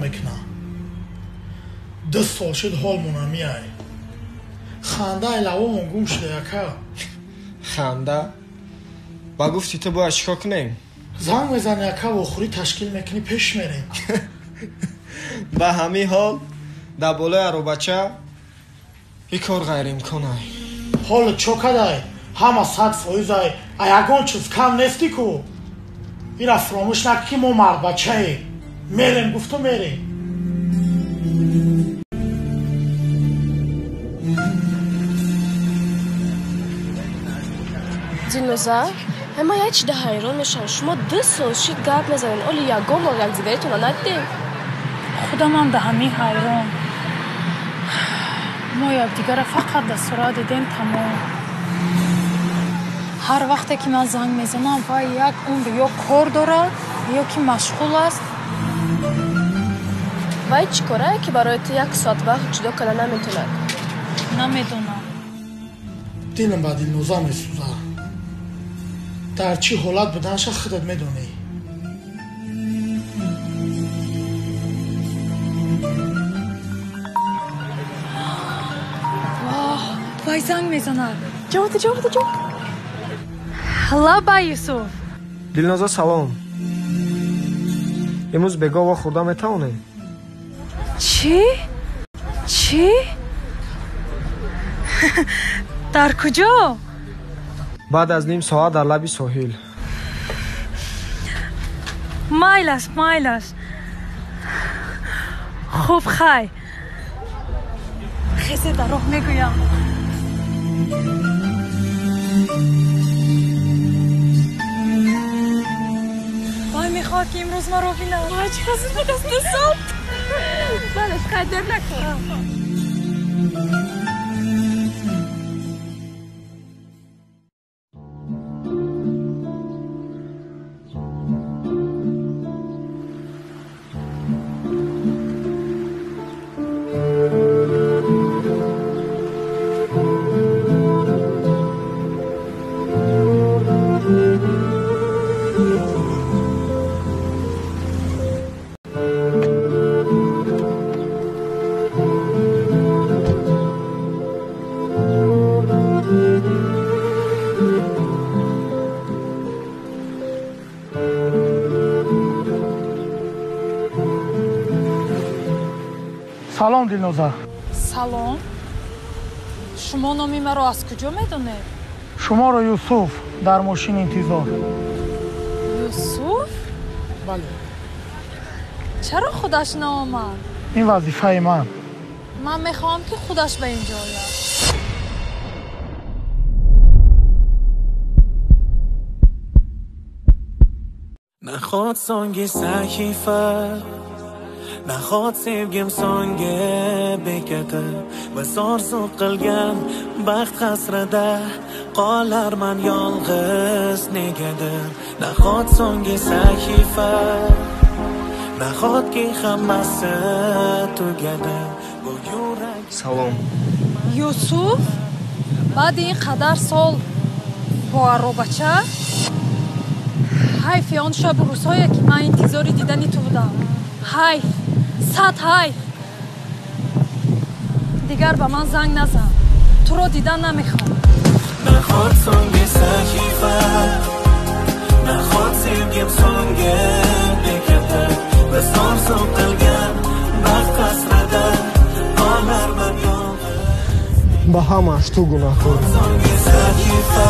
мекунад. 2 сол шуд ҳолмона меай. Хандаи лавомон гум шуда, яка. Ханда? Ба гуфти ту бояд чӣ кор кунем? Занг мезани, яка, вохӯрӣ ташкил мекунӣ, пеш мерем. Ба ҳамин ҳол дар болои аробача ин кор ғайриимкон ай. Ҳоло чо кадай? Ҳама 100% ай. А ягон чиз кам нестӣ ку? Ира фаромӯш накун, ки мо мардбачаем. Мерем, гуфту мерем. Дилноза, ҳама як чида ҳайрон мешавам. Шумо 2 сол шид гап мезанед, оли ягон бор якдигаритонро надидем. Худамам да ҳамин ҳайрон. Мо якдигарро фақат дар сурат дидем, тамом. Ҳар вақте ки ман занг мезанам, вай як умр ё кор дорад, ё ки машғул аст. Вай чӣ корае, ки барои ту 1 соат вақт ҷудо карда наметавонад? Намедонам. Дилам ба Дилноза месӯзад. Дар чӣ ҳолат буданша худат медонӣ. Вай занг мезанад. Ҷавоб де, ҷавоб де, ҷавоб. Лаба, Юсуф. Дилноза, салом. Имрӯз бегоҳ вохӯрда метавонем? Чӣ? Чӣ? Дар куҷо? Баъд аз ним соат дар лаби соҳил. Майлаш, майлаш. Хуб, хай. Хезе дар роҳ мегӯям. Вай мехоҳад, ки имрӯз маро бинад. Вай, чӣ қадр буд аз 2 сол. Балеш, қадр накун. Салом, Дилноза. Салом. Шумо номи маро аз куҷо медонед? Шуморо Юсуф дар мошин интизор. Юсуф? Бале. Чаро худаш наомад? Ин вазифаи ман. Ман мехоҳам, ки худаш ба инҷо ояд. Nahot so'nggi sahifa, nahot sevgim so'nggi bekati, biz orzu qilgan baxt hasrida qolarman yolg'iz negadir. Nahot so'nggi sahifa, nahotki hammasi tugadi bu yurak. Salom. Yusuf, баъди ин қадар сол бо аробача, ҳайфи он шабу рӯзҳое, ки ман интизори дидани ту будам. Ҳайф, сад ҳайф. Дигар ба ман занг назан. Туро дидан намехоҳам. Nahot so'nggi sahifa, nahot sevgim so'nggi bekati, biz orzu qilgan baxt hasrida qolarman yolg'iz. Ба ҳамааш ту гунаҳкор. So'nggi sahifa.